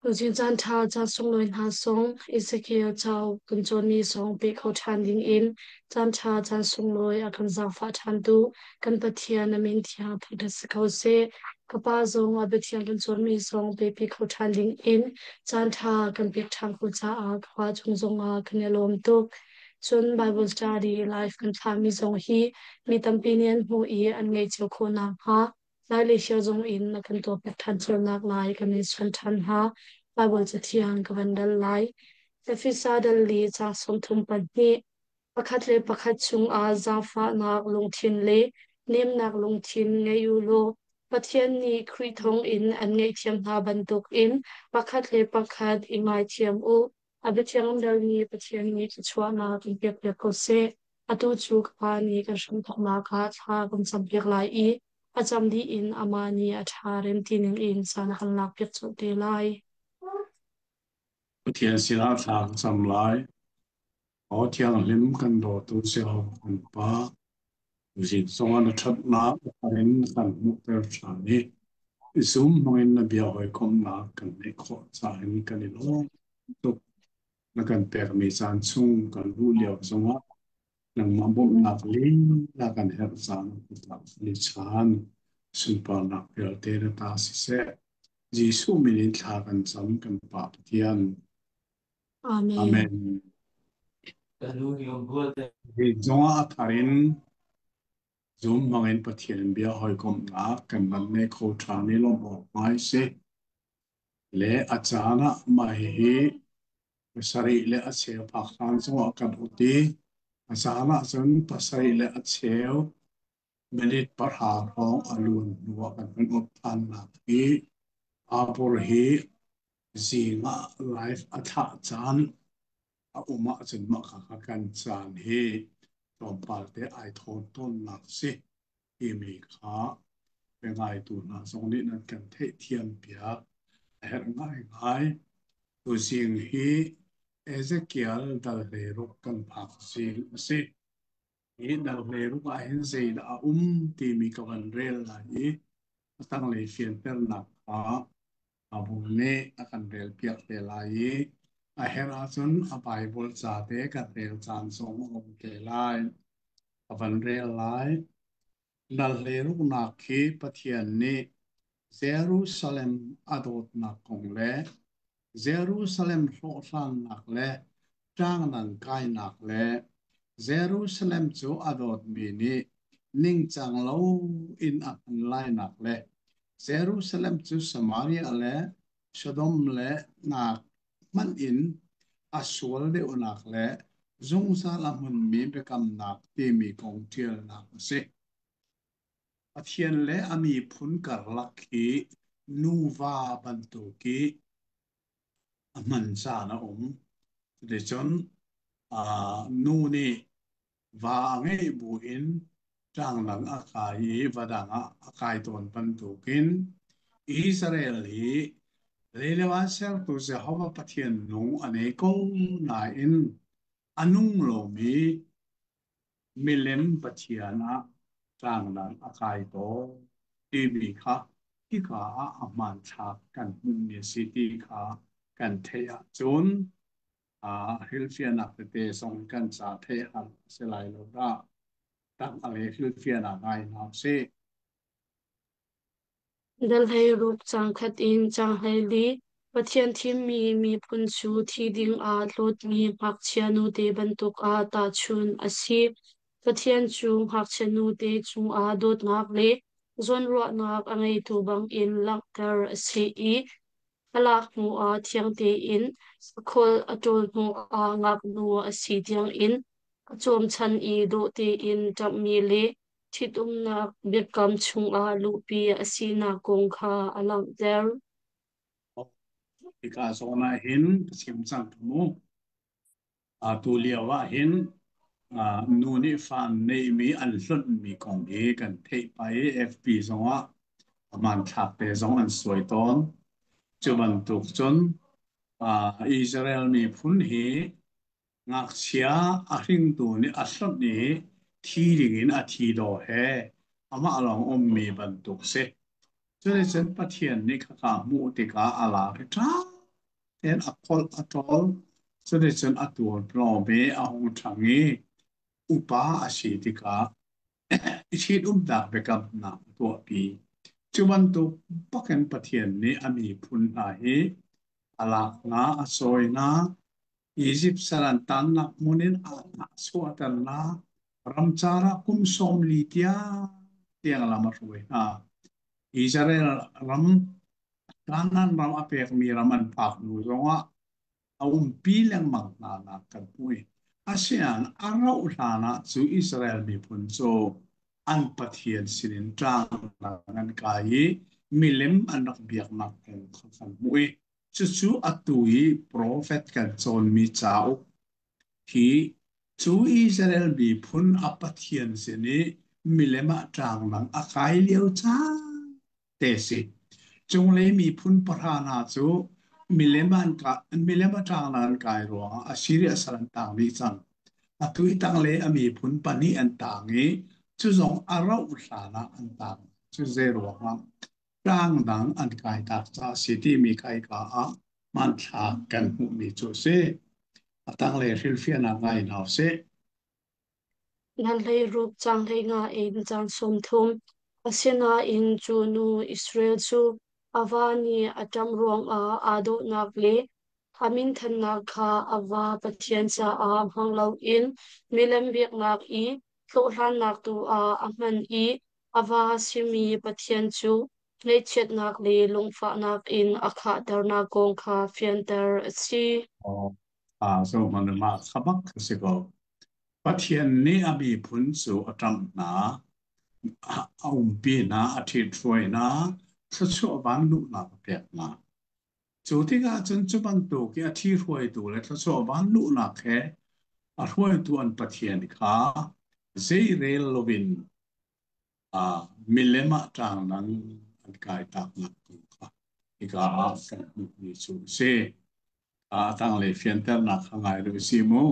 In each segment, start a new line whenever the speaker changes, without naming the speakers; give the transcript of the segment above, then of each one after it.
Tuzing caan ṭha caan sunglawi hna sung Ezekiel cauk kan cawnmi zong peh kho ṭhan dingin caan ṭha caan sunglawi a kan zaangfah ṭhantu kan Pathian a min thiang thangṭhat si ko seh. Ka pa zong a biathiang kan cawnmi zong pehpi kho ṭhan dingin caan ṭha kan pek ṭhan ko caah ka pa cung zongah kan i lawm tuk. Cun Bible study live kan thlahmi zong hi mi tampi nih an hmuh i an ngeih cio khawh nakhnga Lai le Hio zong in na kan tuahpiak ṭhan cionak lai kan in suan ṭhan hna. Baibal Cathiang ka van dal lai. Efesa dal li caang 32 Pakhat le pakhat cungah zaangfahnak lungthin le nemnak lungthin ngei u law Pathian nih Khrih thawngin an ngaihthiam hna bantukin pakhat le pakhat i ngaithiam u. A biathiang dalmi Pathian nih thluachuahnak in pekpiak ko seh. Atu cu ka Pa nih kan hramthawknak ah thla kan campiak lai i a cam dih in amah nih a ṭha rem ti ningin caan a kan lakpiak colh te lai.
Pathian sinah thla ka cam lai. Aw thianghlim kan dawtu Jehovah kan Pa, tuzing zongah na ṭhatnak a in kan hmuhter ṭhan i Zoom hmangin na bia hawikomhnak kan neih khawh caah in kan i lawm tuk. Na kan pekmi caan chung kan luh lio zongah nangmah bawmhnak lila kan herh caan ni caan sunparnak vialte na ta siseh. Jesuh min in thla kan cam kan Pa Pathian.
Amen.
Amen. Hi zongah a thar in Zoom hmangin Pathian bia hawikomhnak kan van nei kho ṭhan i lawmh awk ngai si. Le a caan ah mah hihi pasarih le a cheu phak hlan zongah kan ut i a caan ah cun pasarih le a cheu minute pahra hrawng a luan hnuah kan hun ut ṭhannak hi Apur hi zing ah live a thlah caan a um ahcun mah kha kan caan hi tlawmpal te ai thawn tawnnak si timi kha biangaitu hna zong nih nan kan theihthiam piak a herh ngaingai. Tuzing hi Ezekiel dal hleiruk kan phak zing a si. Hi dal hleiruk ah hin zeidah a um timi ka van rel lai i a tanglei fianternak kha Abu nih a kan relpiak te lai i a herh ahcun a Baibal ca te kan rel caan zong a um te lai. A van rel lai. Dal hleiruknak khi Pathian nih Jerusalem a dawtnak kong le Jerusalem hlawhhlannak le ṭangdang kainak le Jerusalem cu a dawtmi nih ningcang lo in a hman lainak le Jerusalem cu Samaria le Sodom le nak hmanh in a sual deuhnak le zungzal a hmunmi biakamnak timi kong ṭialnak a si. Pathian le a miphun karlak hi nuva bantuk i a hman caan a um. Cuticun nu nih va a ngeih buin ṭangdang a kai i va dang ah a kai tawn bantukin Israel hi leilio sertu Jehovah Pathian nung a nei ko nain a nung lomi milem pathian ah tlangdang a kai tawn timi kha hika ah a hmanthlak kan hmuhmi a si ti kha kan theih ahcun hrilhfiahnak tete zong kan ca theih har a si lai lo dah. Tak a le hrilhfiahnak ngai hna usih.
Dal 16 caang khat in caang 14 Pathian thimmi miphun cu thi dingah hlawtmi ngakchia nute bantuk ah tahchunh a si. Pathian cu ngakchia nute cungah dawtnak le zawnruahnak a ngeitu bangin langhter a si i a lak hnuah thiang tein sakhawlh a ṭawl hnuah ngaknu a si tiangin a cawmchan i dawh tein ṭamhmi le ṭhitumnak biakam chungah luhpi a sinak kong kha a langhter.
Hika zawn ah hin ka chim cang mu. Atu lio ah hin nu nih fa an neihmi an hlonhmi kong hi kan theih pah i FB zongah a hmanthlak te zong an suai tawn. Cu bantuk cun Israel miphun hi Ngakchia a hringtu nih a hlonh i thi dingin a thi daw he amah lawng ummi bantuk si. Cuticun Pathian nih khaka hmuh tikah a lar i ṭha. Ten a kholh a ṭawl. Cuticun a tualtlawm i a hung ṭhang i upa a si tikah i ṭhitumnak biakamnak a tuahpi. Cu bantuk bakin Pathian nih a miphun hna hi a lak hna, a cawi hna, Izipt sal an tannak hmun in a chuahter hna, ramcar ah kum 40 tiang tiang lam a hruai hna. Israel ram, Kanaan ram a pekmi ram an phak hnu zongah a umpi lengmang hna nak kan hmu i asinain a rauh hlan ah cu Israel miphun cu an Pathian sinin tlangdang an kai i milem an rak biaknak kong kha kan hmuh i cucu atu i profet kan cawnmi cauk hi cu Israel miphun a Pathian sin i milem ah tlangdang a kai lio caan te si. Cunglei miphun pahra hna cu milem an ka milem a ṭang an kai ruangah Assyria sal an tang dih cang. Atu i tanglei a miphun pahnih an tang i cu zong a rauh hlan ah an tang. Cu zei ruangah tlang dang an kai tak caah a si timi kai ka ah hmanthlak kan hmuhmi cu a si. A tanglei hrilhfiahnak ngai hna usih.
Nan hleiruk caang hleinga in caang 30. Asinain cu nu Israel cu a va nih a ṭamh ruangah aa dawhnak le a minthannak kha a va Pathian caah hmang loin milem biaknak i hlawhhlannak tu ah a hman i a va simi Pathian cu ngaihchiatnak le lungfahnak in a khahternak kong kha fianter a si.
Oh, so man mah kha bak a si ko. Pathian nih a miphun cu a ṭamh hna, a umpi hna, a ṭhithruai hna, thluachuah vanluhnak a pek hna. Cu tikah cun cu bantuk i a ṭhihruaitu le thluachuah vanluhnak he a hruaitu an Pathian kha zeirel loin milem ah ṭangdang an kai taknak kong kha hika ah kan hmuhmi cu a si. A tanglei fianternak kha ngai rih u sih mu.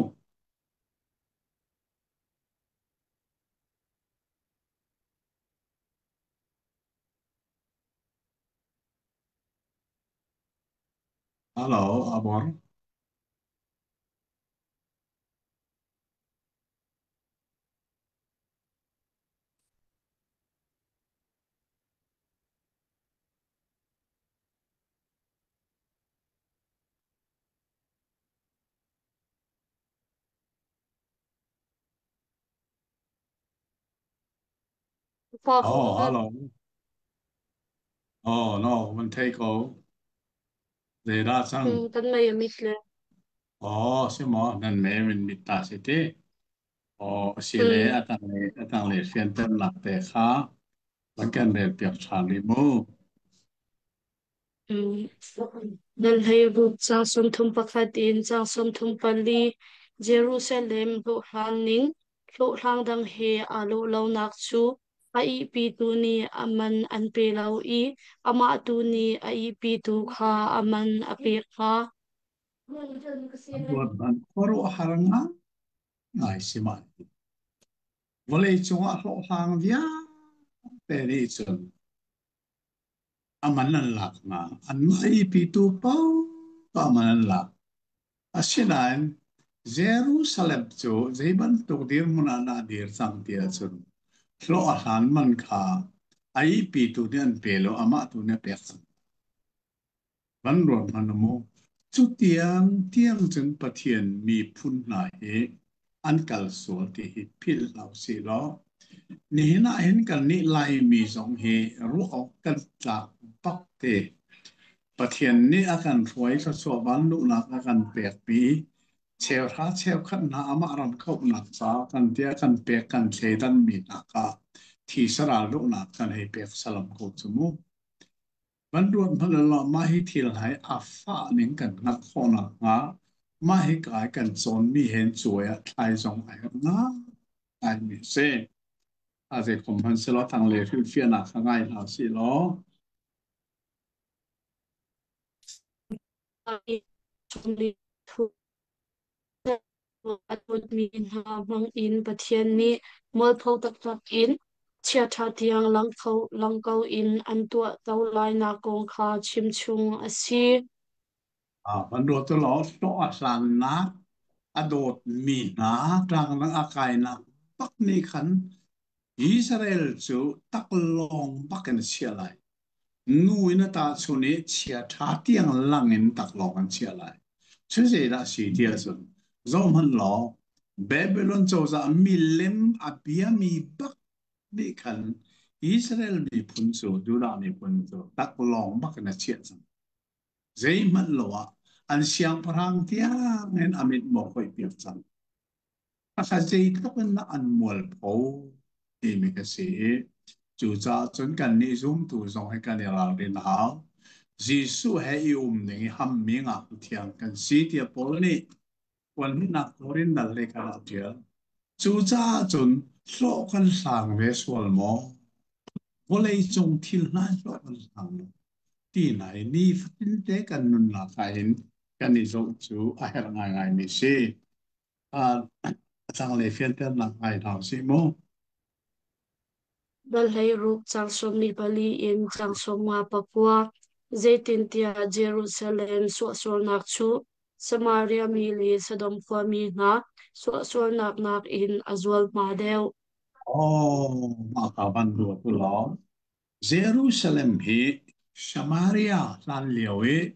Halo, Abor.
Pa
Oh, hello. Oh, no, man thei ko. Zei dah cang?
Kan mei a mit le.
Oh, si maw, nan me min mit ta si ti. Oh, si le
Mm.
a tanglei fianternak te kha van kan rel piak ṭhan rih mu.
Mm. Nan hleiruk caang 31 in caang 34 Jerusalem hlawhhlang ning hlawhhlang dang he aa lawh lonak cu a ihpitu nih a man an pe lo i amah tu nih a ihpitu kha a man a pek hna.
An ruat ban khuaruahhar ngai si ma. Vawlei cungah hlawhhlang vialte nih cun a man an lak hna. Anmah ihpitu paoh a man an lak. Asinain Jerusalem cu zei bantuk dirhmun ah dah a dir cang ti ahcun hlawh a hlan man kha a ihpitu nih an pe lo, amah tu nih a pek cang. Van ruat hmanh u mu. Cu tiang tiang cun Pathian miphun hna hi an kal sual ti hi philh hlah usih law nihin ah hin kannih Laimi zong hi ruah awk kan tlak bak te. Pathian nih a kan hruai thluachuah vanluhnak a kan pekmi cheuhra cheukhat hna amah ram kauhnak ca kan ti a kan pek kan thleidanmi hna kha thi saral duhnak kan hei pek salam ko cu mu. Van ruat hmanh law mah hi thil hai a fah ning kan hngalh khawh nakhnga mah hi kai kan cawnmi hen cuai ah thlai zong a herh ngaimi a si. A zeikom hmanh selaw tanglei hrilhfiahnak kha ngai hna usih law.
A dawtmi hna hmangin Pathian nih mualpho taktak in chiaṭha tiang lang ko in an tuahto lainak kong kha chimchung a si.
Van ruat law hlawh a hlannak a dawtmi hna tlangdang a kainak bak nih khan Israel cu taklawng bak in a chiah lai. Nu in a tahchun i chia ṭha tiang lang in taklawng an chiah lai. Cu zeidah a si ti ahcun zohhmanh law Babylon cozah milem a biami bak nih khan Israel miphun cu Judah miphun cu taklawng bak in a chiah cang. Zeihmanh lo ah an siangpahrang tiang in a mitmaw hoih piak cang. Khakha zeitluk in dah an mualpho timi ka si i cucaah cun kannih zumtu zong hi kan i ralrin a hau. Jesuh he i um ning i hammi ngaknu thiang kan si tiah Paul nih puanhnak Korin dal lei kha a ṭial. Cucaah cun hlawh kan hlang ve sual maw? Vawlei cung thil hna hlawh kan hlang maw? Ti hna hi nifatinte kan nunnak ah hin kan i zoh cu a herh ngaingaimi si. A tanglei fianternak ngai hna usih mu.
Dal 16 caang 14 in caang 59. Zeitintiah Jerusalem suahsualnak cu Samaria mi le Sodom khuami hna suahsualnak nakin a zualhma deuh.
Oh, mah ka van ruat u law Jerusalem hi Samaria hlan lio i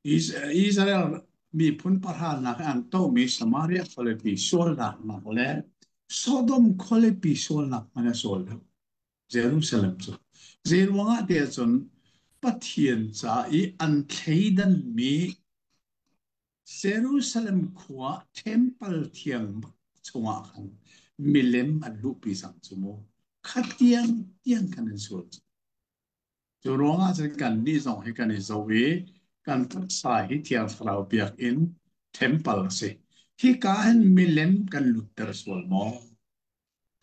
Israel miphun pahranak an tomi Samaria khualipi sualnak nak le Sodom khualipi sualnak hmanh a sual deuh. Jerusalem cu. Zeiruangah tiah cun Pathian ca i an thleidanmi Jerusalem khua temple thiang chungah khan milem an luhpi cang cu mu. Kha tiang tiang khan an sual cu. Cu ruangah cun kannih zong hi kan i zoh i kan taksa hi Thiang Thlarau biakinn temple a si. Hika hin milem kan lutter sual maw?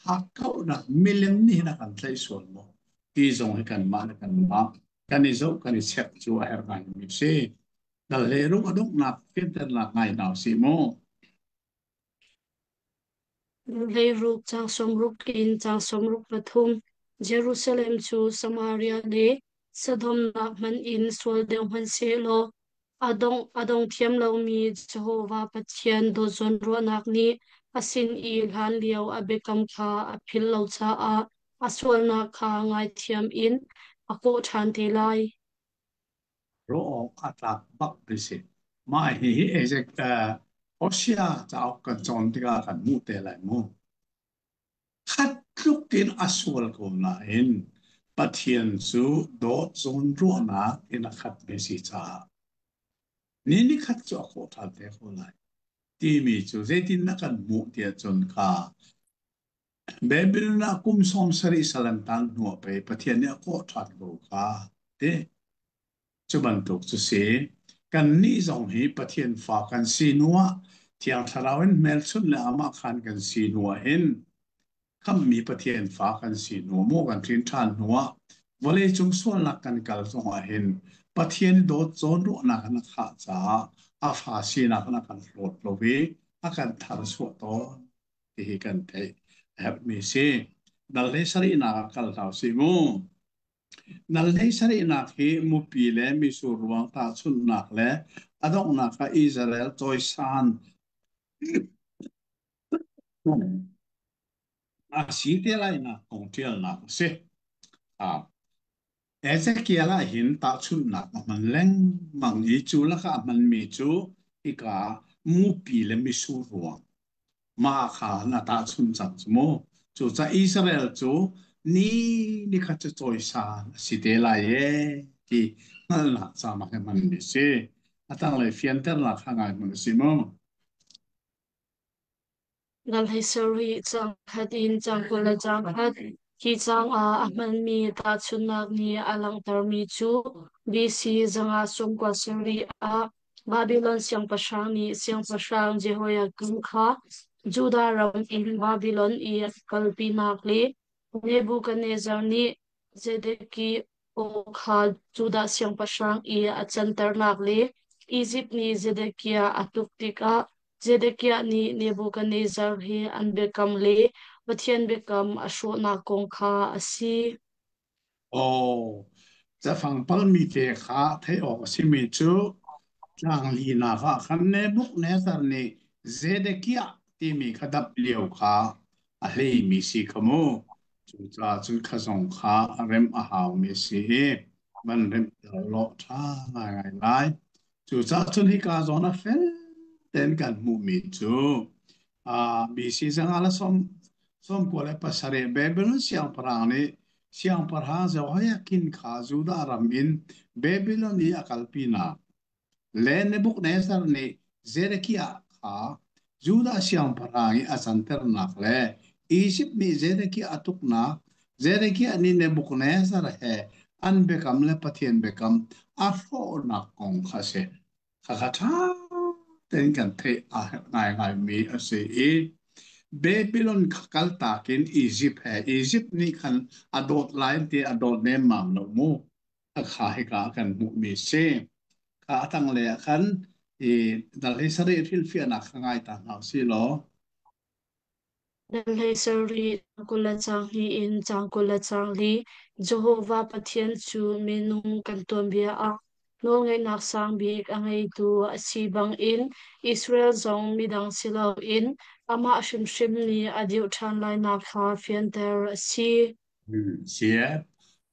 Hakkauhnak milem nih hin a kan tlaih sual maw? Ti zong hi kanmah le kanmah kan i zoh kan i check cu a herh ngaimi a si. Dal le rung a donghnak fianternak ngai hna usih mu.
16 caang 60 in caang 63. Jerusalem cu Samaria le Sodom nak hmanh in sual deuh hmanh sehlaw a dong thiam lomi Jehovah Pathian dawt zawnruahnak nih a sin i hlanlio a biakam kha a philh lo caah a sualnak kha ngaithiam in a kawh ṭhan te lai.
Ruah awk a tlak bak ti si. Mah hihi Ezek Hosea cauk kan cawn tikah kan hmuh te lai mu. Khat tluk in a sual ko nain Pathian cu dawt zawn ruahnak in a khatmi si caah ni nikhat cu a khawh ṭhan te ko lai timi cu zeitin na kan hmuh tiah cun kha Babylon ah kum 70 sal an tan hnuah pei Pathian nih a kawh ṭhan ko kha ti. Cu bantuk cu si. Kannih zong hi Pathian fa kan si hnuah Thiang Thlarau in hmelchunh le amah khan kan si hnuah hin khamhmi Pathian fa kan si hnu maw kan hrin ṭhan hnuah vawleicung sualnak kan kal zongah hin Pathian dawt zawnruahnak in a khah caah a fa sinak in a kan hlawt lo i a kan tharchuah tawn. Hihi kan theih a herhmi si. Dal hlei sarihnak ah kal hna usih mu. Dal hlei sarihnak hi mupi le mitsur ruang tahchunhnak le a donghnak ah Israel cawisan a si te lainak kong ṭialnak a si. Ezekiel ah hin tahchunhnak a hman lengmang i cu lakah a hmanmi cu hika mupi le mitsur ruang mah kha na tahchunh cang cu mu. Cucaah Israel cu ni nikhat cu cawisan a si te lai ee ti hngalhnak ca mah hi hmanmi a si. A tanglei fianternak kha ngai hmanh a si mu.
Dal hei sarih caang khat in caang 20 le caang khat. Hi caang ah a hmanmi tahchunhnak nih a langhtermi cu BC 597 ah Babilon siangpahrang nih siangpahrang Jehoiakim kha Judah ram in Babilon i a kalpinak le Nebuchadnezzar nih Zedekiah kha Judah siangpahrang i a canternak le Izipt nih Zedekiah a tuk tikah Zedekiah nih Nebuchadnezzar he an biakam le Pathian biakam a hrawhnak kong kha a si.
Aw, cafang palmi te kha theih awk a simi cu Tlanglinak ah khan Nebuchadnezzar nih Zedekiah timi kha dap lio kha a hleimi si kha mu. Cucaah cun kha zong kha a remh a haumi a si i van remh law ṭha ngaingai lai. Cucaah cun hika zawn ah fel tein kan hmuhmi cu BC zanga le 97 Babylon siangpahrang nih siangpahrang Jehoiakin kha Judah ram in Babylon i a kalpinak le Nebuchadnezzar nih Zedekiah kha Judah siangpahrang i a canternak le Izipt nih Zedekiah a tuknak, Zedekiah nih Nebuchadnezzar he an biakam le Pathian biakam a hrawhnak kong kha a si. Khakha ṭha tein kan theih a herh ngaingaimi a si i Babylon kha kaltak in Izipt he Izipt nih khan a dawt lai ti a dawt nemmam lo mu. Khakha hika ah kan hmuhmi si. Kha a tanglei ah khan i dal hi sarih hrilhfiahnak kha ngai ta hna usih law.
Nan hlei sarih caang 20 le caang hnih in caang 24, Jehovah Pathian cu minung kan tuanbia ah nawlngeihnak sang bik a ngeitu a si bangin Israel zong midang si loin amah hrimhrim nih a dirh ṭhan lainak kha fianter a si.
Siep.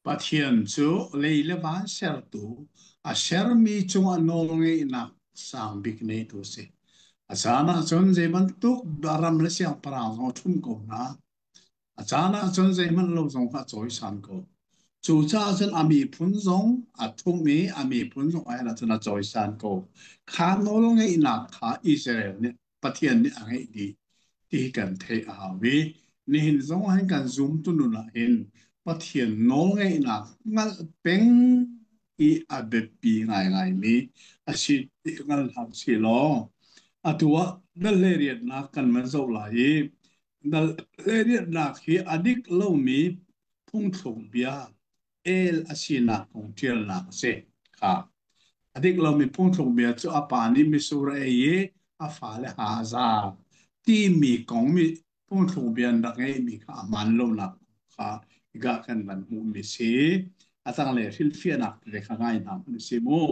Pathian cu lei le van sertu, a sermi cungah nawlngeihnak sang bik neitu a si. A caan ahcun zei bantuk ram le siangpahrang zong a ṭhum ko hna. A caan ahcun zeihmanh lo zong kha a cawisan ko. Cucaah cun a miphun zong a ṭhum i a miphun zong ahhin ahcun a cawisan ko. Kha nawlngeihnak kha Israel nih Pathian nih a ngeih dih ti kan theih a hau i nihin zong ah hin kan zumtu nun ah hin Pathian nawlngeihnak hngalh peng hi a biapi ngaingaimi a si ti hngal hna usih law atu ah dal riatnak kan van zoh lai i dal riatnak hi a dik lomi phungthluk bia el a sinak kong ṭialnak a si kha. A dik lomi phungthluk bia cu a pa nih mitsur a ei i a fale ha a za timi kong mi phungthluk bia an rak ngeihmi kha a hmaan lonak kha hika kan van hmuhmi si. A tanglei hrilhfiahnak tete kha ngai hna hmanh si mu.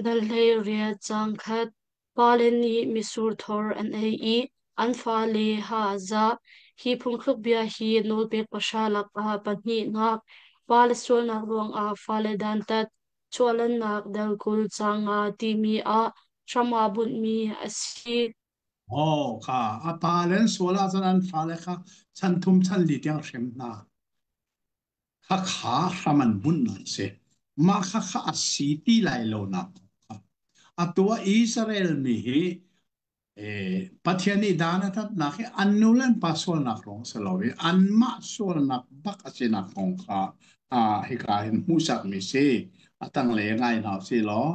Dal 18 caang khat. Pale nih mitsur thor an ei i an fale ha a zah. Hi phungthluk bia hi nawlpek pahra lakah pahnihnak, pale sualnak ruangah fale dantat, chuahlannak dal 20 caang nga timi ah hram aa bunhmi a si.
Oh, kha a pa le an sual ahcun an fale kha chan thum chan li tiang hrem hna. Khakha hram an bunhnak a si. Mah khakha a si ti lai lonak kong kha. Atu ah Israel mi hi Pathian nih dan a tatnak hi an nu le an pa sualnak lawng si lo i anmah sualnak bak a sinak kong kha hika hin hmuhsakmi si. A tanglei ngai hna si law.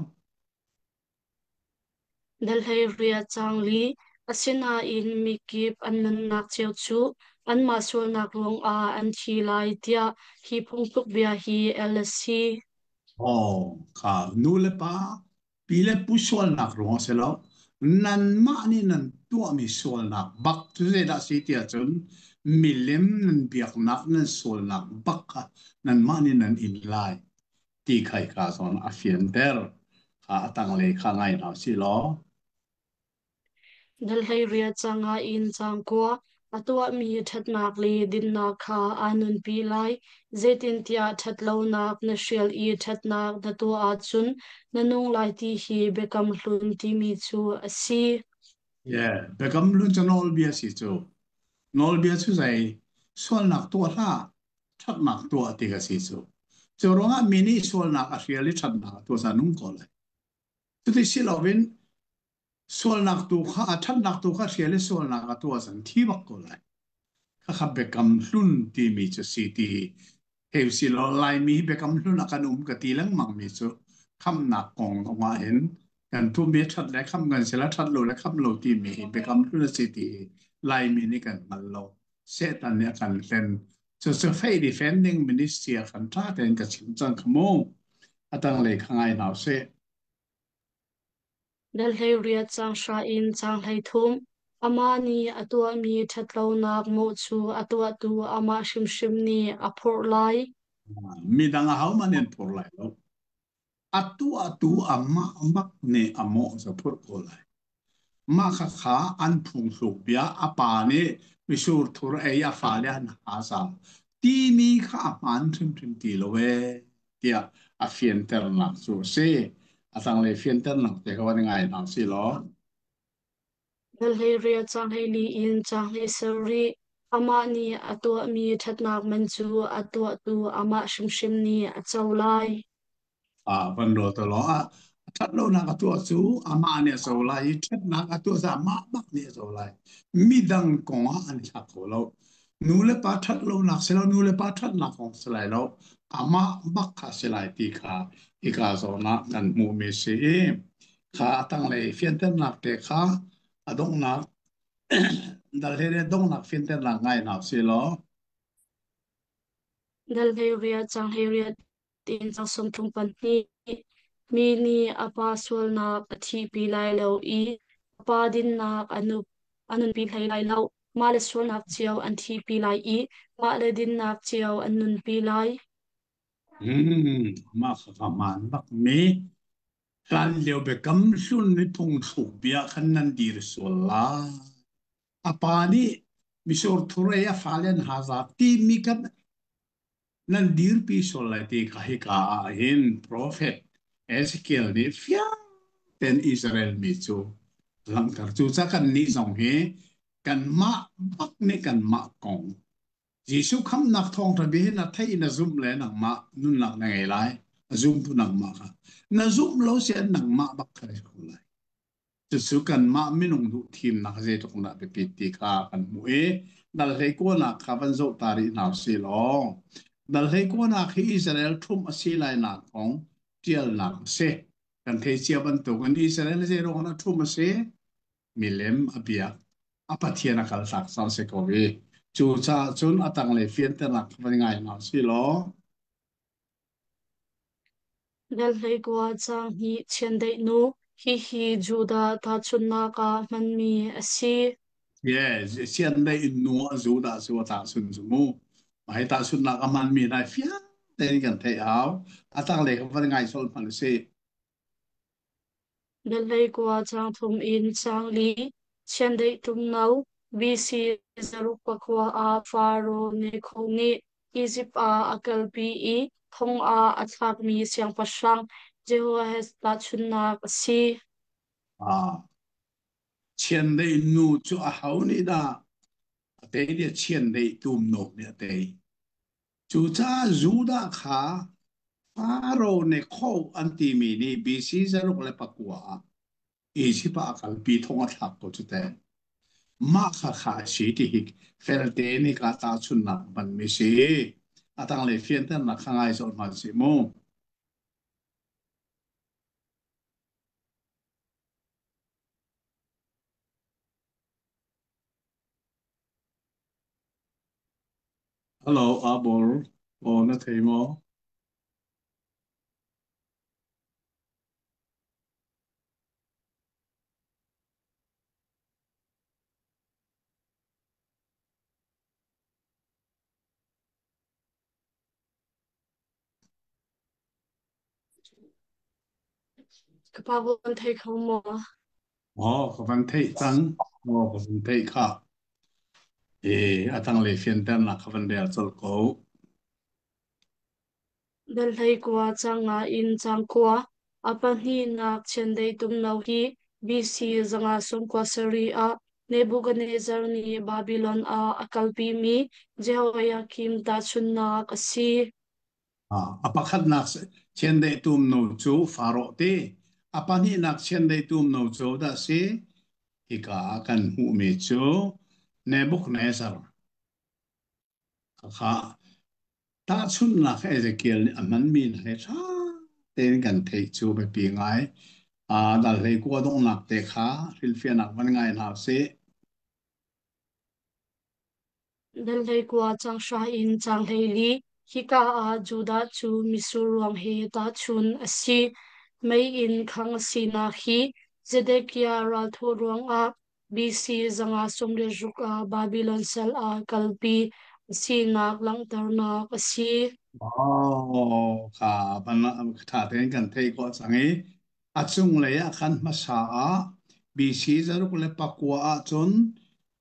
Na hleiriat caang li. Asinain mikip an nunnak cio cu anmah sualnak ruangah an thi lai tiah hi phungtluk bia hi el a si.
Oh, kha nu le pa pi le pu sualnak ruang a si lo. Nanmah nih nan tuahmi sualnak bak cu zeidah a si tiah cun milem nan biaknak nan sualnak bak kha nanmah nih nan in lai ti kha hika zawn a fianter. Kha a tanglei kha ngai hna usih law.
Na hleiriat caang in caang kua. A tuahmi ṭhatnak le dinnak kha aa nunpi lai. Zeitintiah ṭhatlonak na hrial i ṭhatnak na tuah ahcun na nung lai ti hi Biakam Hlun timi cu a si.
Yeah, Biakam Hlun cu nawlbia si cu. Nawlbia cu zei sualnak tuah hlah, ṭhatnak tuah ti ka si cu. Cu ruangah mi nih sualnak a hrial i ṭhatnak a tuah ca nung ko lai. Cuti si loin sualnak tu kha a ṭhatnak tu kha hrial i sualnak a tuah cun thi bak ko lai. Khakha biakam hlun timi cu si ti hei si law Laimi hi biakam hlun ah kan um ka ti lengmang mi cu khamnak kong zongah hin kan tuahmi ṭhat le khamh kan si le ṭhat lo le khamh lo timi hi biakam hlun a si ti hi Laimi nih kan hngal lo. Satan nih a kan hlen. Cucu Faith Defending Ministry ah khan ṭha tein ka chim cang kha mu. A tanglei kha ngai hna usih.
Na hleiriat caang hra in caang 33. Amah nih a tuahmi ṭhatlonak mawh cu a tuahtu amah hrimhrim nih a phurh lai.
Midang ahohmanh an phur lai lo. A tuahtu amah bak nih a mawh cu a phurh ko lai. Mah khakha an phungthluk bia a pa nih misur thur ei a fale an ha timi kha a hmaan hrimhrim ti lo ee tiah a fianternak cu a si. A tanglei fianternak te kha van ngai hna si law.
Dal 18 caang 14 in caang 17. Amah nih a tuahmi ṭhatnak man cu a tuahtu amah hrimhrim nih a co lai.
Van ruat law a ṭhat lonak a tuah cu amah nih a co lai i ṭhatnak a tuah cu amah bak nih a co lai. Midang kong ah an thlak kho lo. Nu le pa ṭhat lonak si lo, nu le pa ṭhatnak kong si lai lo. Amah bak kha si lai ti kha hika zawn ah kan hmuhmi si i kha a tanglei fianternak te kha a donghnak dal he donghnak fianternak ngai hna si law.
Dal 18 caang 18 tiin caang 32. Mi nih a pa sualnak a thihpi lai lo i a pa dinnak a nunpi hlei lai lo. Mah le sualnak cio an thihpi lai i mah le dinnak cio an nunpi lai.
Mah kha hmaan bak mi hlan lio biakam hlun mi phungthluk bia khan nan dir sual lai. A pa nih misur thur ei a fale an haza timi kan nan dirpi sual lai ti kha hika ah hin profet Ezekiel nih fiang tein Israel mi cu langhter. Cucaah kannih zong hi kanmah bak nih kanmah kong Jesuh khamhnak thawngṭha bia hi na theih i na zumh le nangmah nunnak na ngei lai. A zumtu nangmah kha. Na zumh lo si nangmah bak kha ko lai. Cucu kanmah minung duh thimnak zeitluk dah biapit ti kha kan hmuh i dal hleikuanak kha van zoh ta rih hna usih law dal hleikuanak hi Israel ṭhumh a si lainak kong ṭialnak a si. Kan thei cia bantukin Israel zeiruang dah ṭhumh a si? Milem a biak, a Pathian a kaltak cang si ko i cucaah cun a tanglei fianternak kha van ngai hna usih law.
Dal 19 caang hnih chiandeih nu, hihi Judah tahchunhnak ah hmanmi a si.
Yeah, sian dei in nu a zu dah su a tahchun cu mu. Mah hi tahchunhnak a hmanmi nai fiang tein kan theih hau. A tanglei kha van ngai sol hmanh si.
Dal 19 caang thum in caang li, chiandeih ṭumno, BC 600 ah Faro Nekho nih Izipt ah a kalpi i thong ah a thlakmi siangpahrang Jehoahaz tahchunhnak a si.
Ah, chiandeih nu cu a ho nih dah a tei nih chiandeih tum nok nih a tei. Cucaah Judah kha Faro Nekho an timi nih BC 609 ah Izipt ah a kalpi thong a thlak ko cu teh. Mah kha kha a si ti hi felte nih ka tahchunhnak hmanmi si. A tanglei fianternak kha ngai zawn hmanh si mu. Hello, Abor. Aw na thei maw?
Ka pa van thei kho maw?
Aw, ka van theih cang. Aw, ka van theih kha. E, a tanglei fianternak ka van rel colh ko.
Dal 19 caang nga in caang kua. A pahnihnak chiandeih tumno hi BC 597 ah Nebuchadnezzar nih Babilon ah a kalpimi Jehoiakim tahchunhnak a si.
A pakhatnak chiandeih tum no cu Faraoh ti. A pahnihnak chiandeih tum no cu dah si? Hika ah kan hmuhmi cu Nebuchadnezzar. Khakha tahchunhnak Ezekiel nih a hmanmi he ṭha tein kan theih cu biapi ngai. Dal 19 donghnak te kha hrilhfiahnak van ngai hna usih.
Dal 19 caang hra in caang 14. Hika ah Judah cu mitsur ruang he tahchunh a si. Mei in khangh a sinak hi Zedekiah ralthawh ruangah BC 596 ah Babilon sal ah kalpi a sinak langhternak a si.
Oh, kha ban tha tein kan theih khawh cang i a cunglei ah khan hmasa ah BC 609 ahcun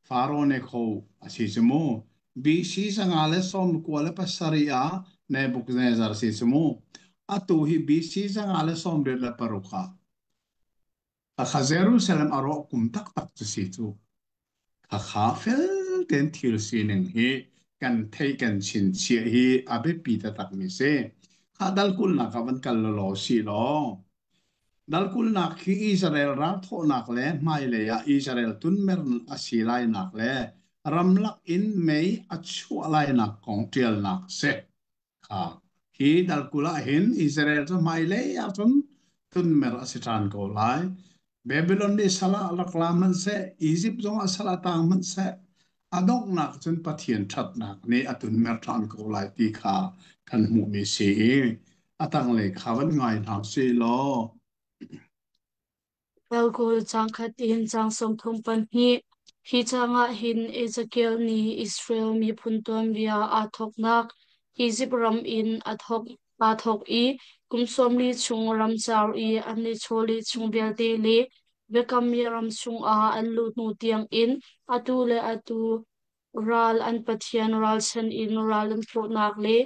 Faro Nekho a si cu mu. BC 597 ah Nebuchadnezzar si cu mu. Atu hi BC 586 ah Akha Jerusalem a rawh kum taktak cu si cu. Khakha fel tein thil sining hi kan theih kan chinchiah hi a biapi taktakmi si. Kha dal kulnak ah van kal law si law dal kulnak hi Israel ralthawhnak le hmailei ah Israel tunmer a si lainak le ramlak in mei a chuah lainak kong ṭialnak a si. Kha hi dal 20 ah hin Israel cu hmailei ahcun tunmer a si ṭhan ko lai. Babylon nih sal ah rak la hmanhseh, Izipt zongah sal ah tang hmanhseh, a donghnak cun Pathian ṭhatnak nih a tunmer ṭhan ko lai ti kha kan hmuhmi si i a tanglei kha van ngai hna usih law.
Belgul caang khat in caang 32. Hi caang ah hin Ezekiel nih Israel miphun tuanbia aa thawknak Izipt ram in aa thawk i kum 40 chung ramcar i an i chawleh chung vialte le Biakammi ram chungah an luh hnu tiangin atu le atu Ral an Pathian ralchan in ral an thawhnak le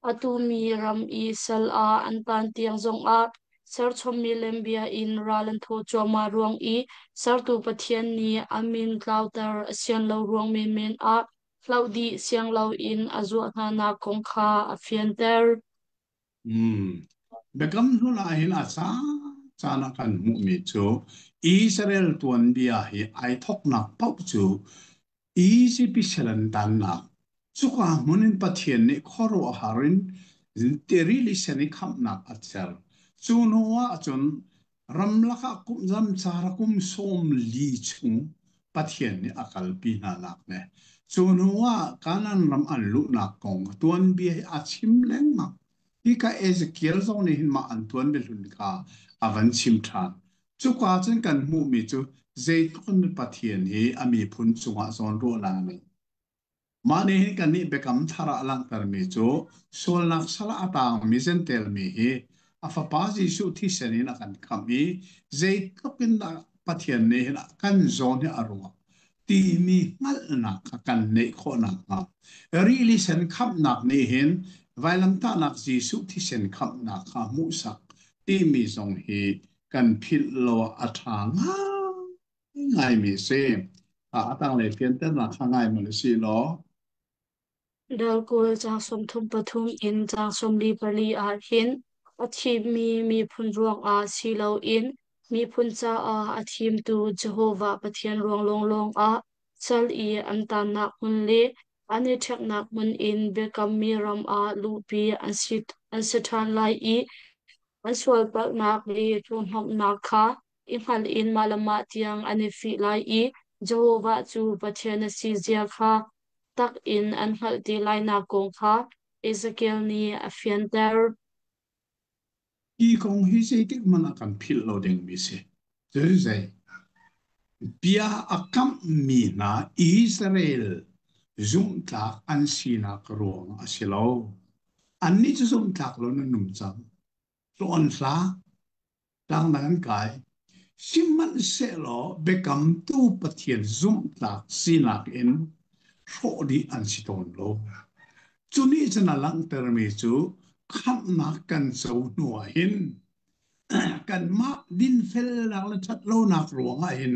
atu mi ram i sal ah an taan tiang zongah serchom milem bia in ral an thawh cuahmah ruang i sertu Pathian nih a min tlauter a sian lo ruang menmen ah hloh dih siang loin a zuah hnanak kong kha a fianter.
Biakam Hlun ah hin a caan ah kan hmuhmi cu Israel tuanbia hi ai thawknak paoh cu Izipt sal an tannak cuka hmun in Pathian nih khuaruahhar in rili sen i khamhnak a ser. Cu hnu ahcun ramlak ah kum zamcar kum 40 chung Pathian nih a kalpi hna nak le cu hnu ah Kanaan ram an luhnak kong tuanbia hi a chim lengmang. Hika Ezekiel zong nih hin mah an tuanbia hlun kha a van chim ṭhan. Cuka cun kan hmuhmi cu zeitluk in Pathian hi a miphun cungah zawnruahnak a ngeih. Mah nih hin kannih biakam thar ah a langhtermi cu sualnak sal ah a taangmi Jentail mi hi a Fapa Jesuh thisen in a kan khamh i zeitluk in dah Pathian nih hin kan zawn hi a ruah timi hngalhnak kha kan neih khawh nakhnga rili sen khamhnak nih hin vailamtahnak Jesuh thisen khamhnak kha hmuhsak timi zong hi kan philh lo ah a ṭha ngaimi a si. A tanglei fianternak kha ngai hmanh u sih law.
Darkawl caang 33 in caang 44 ah hin a thimmi miphun ruangah si loin miphun caah a thimtu Jehovah Pathian ruang lawnglawng ah sal i an tannak hmun le an i ṭheknak hmun in biakammi ram ah luhpi an si ṭhan lai i an sualpalhnak le thurhhnawmhnak kha i hngalh in mah le mah tiang an i fih lai i Jehovah cu Pathian a si zia kha tak in an hngalh te lainak kong kha Ezekiel nih a fianter.
Hi kong hi zeitik hmanh ah kan philh lo dingmi si. Cu zei? Bia a kamhmi hna Israel zumhtlak an sinak ruang a si lo. Annih cu zumhtlak lo nan um cang. Tlawn hlah. Tlangdang an kai. Sihmanhsehlaw biakamtu Pathian zumhtlak sinak in hrawh dih an si tawn lo. Cu nih cun a langhtermi cu khamhnak kan co hnu ah hin kanmah dinfelnak le ṭhatlonak ruangah hin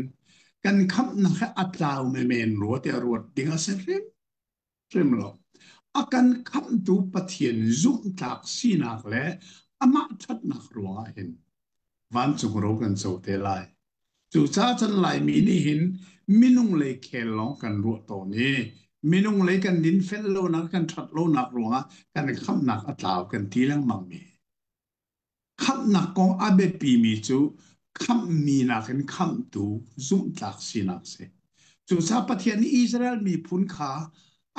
kan khamhnak hi a tlau menmen rua tiah ruat ding a si hrimhrim lo. A kan khamhtu Pathian zumhtlak sinak le amah ṭhatnak ruangah hin vancung ro kan co te lai. Cucaah cun Laimi nih hin minung lei khel lawng kan ruah tawn i minung lei kan dinfel lonak kan ṭhat lonak ruangah kan khamhnak a tlau kan ti lengmang mi. Khamhnak kong a biapimi cu khamhmi nakin khamhtu zumhtlak sinak a si. Cucaah Pathian nih Israel miphun kha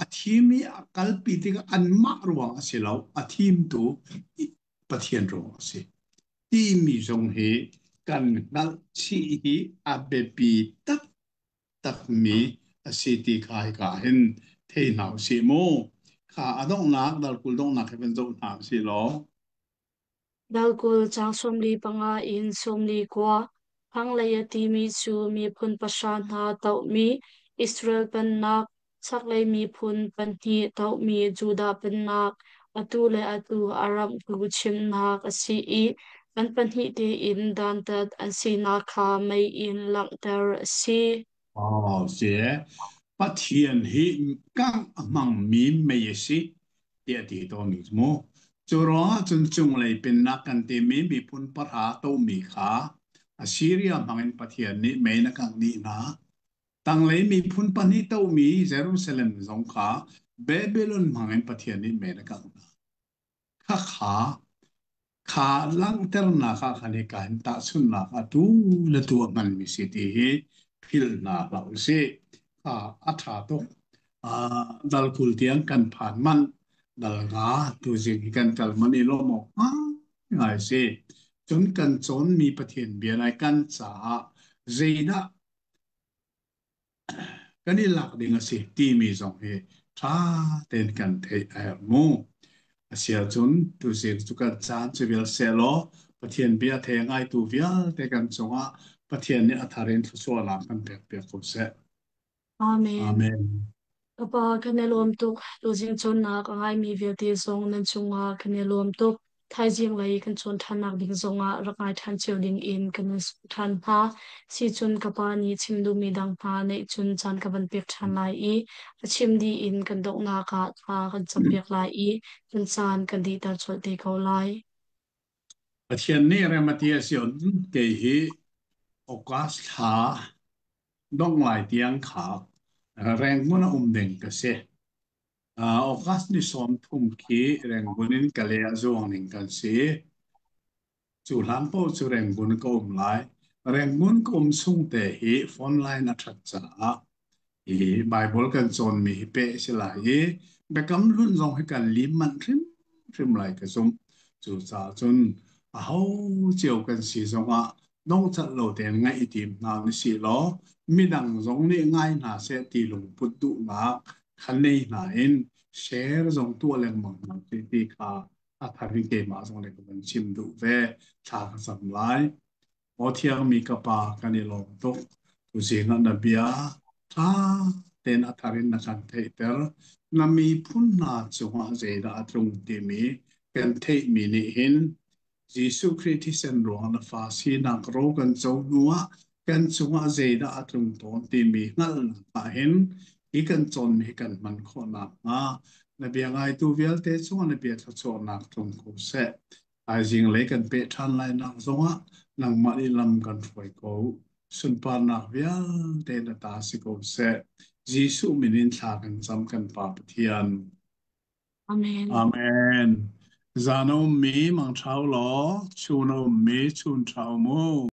a thim i a kalpi tikah anmah ruang a si lo, a thimtu Pathian ruang a si. Timi zong hi kan hngalh chih hi a biapi taktakmi a si ti kha hika hin thei hna usih mu. Kha a donghnak dal 20 donghnak hi van zoh hna si law.
Dal 20 caang 45 in 49, thlanglei a timi cu miphun pahra hna tohmi Israel pennak, chaklei miphun pahnih tohmi Judah pennak, atu le atu a ramhtu chimnak a si i an pahnih tein dantat an sinak kha mei in langhter a si.
Oh, si Pathian hi kangh a hmangmi mei a si tiah ti tawn ni mu. Cu ruangah cun cunglei pennak kan timi miphun pahra tomi kha Assyria hmangin Pathian nih mei na kangh dih hna. Tanglei miphun pahnih tomi Jerusalem zong kha Babylon hmangin Pathian nih mei na kangh hna. Khakha kha langhternak ah khan hika hin tahchunhnak atu le tu a hmanmi si ti hi philh hna hlah usih. Kha a ṭha tuk. Dal 20 tiang kan phan manh. Dal nga tuzing hi kan kal manh i lawm awk ngai si. Cun kan cawnmi Pathian bia nai kan caah zeidah kan i lak ding a si timi zong hi ṭha tein kan theih a herh mu. Asiahcun tuzing cu kan caan cu vial sehlaw Pathian bia thei a ngaitu vialte kan cungah Pathian nih a thar in thluachuahnak kan pek piak ko seh.
Amen.
Amen.
Ka Pa, kan i lawm tuk. Tuzing cawnnak a ngaimi vialte zong nan cungah kan i lawm tuk. Thaizing lei kan cawn ṭhannak ding zongah rak ngai ṭhan cio ding in kan in sawm ṭhan hna. Sicun ka Pa nih chim duhmi dang hna neih cun caan ka van pek ṭhan lai i a chim dih in kan donghnak ah thla kan campiak lai i kan caan kan dihter colh te ko lai.
Pathian nih rem a ti a si kei hi August thla dongh lai tiang kha Rangoon a um ding ka si. August ni 30 khi Rangoon in Kalay ah zuang ning kan si. Cu hlan paoh cu Rangoon ka um lai. Rangoon ka um chung te hi phone line a ṭhat caah hi Bible kan cawnmi hi peh a si lai i Biakam Hlun zong hi kan lim manh hrimhrim lai ka zumh. Cucaah cun aho cio kan si zongah dongcat lo tein ngaih i tim hna na si law midang zong nih ngai hna seh ti lungput duhnak kha nei hna in share zong tuah lengmang hna ti ti kha a thar in keimah zong nih ka van chim duh ve thla ka cam lai. Aw thiangmi ka Pa, kan i lawm tuk. Tuzing ah na bia ṭha tein a thar in na kan theihter. Na miphun hna cungah zeidah a tlung timi kan theihmi nih hin Jesuh Khrih thisen ruang na fa sinak ro kan co hnuah kan cungah zeidah a tlung tawn timi hngalhnak ah hin hi kan cawnmi hi kan hman khawh nakhnga na bia ngaitu vialte cungah na bia thluachuahnak tlung ko seh. Thaizing lei kan peh ṭhan lainak zongah nangmah nih lam kan hruai ko. Sunparnak vialte na ta si ko seh. Jesuh min in thla kan cam kan Pa Pathian.
Amen.
Amen. Zan a ummi mangṭha u law, chun a ummi chun ṭha u mu.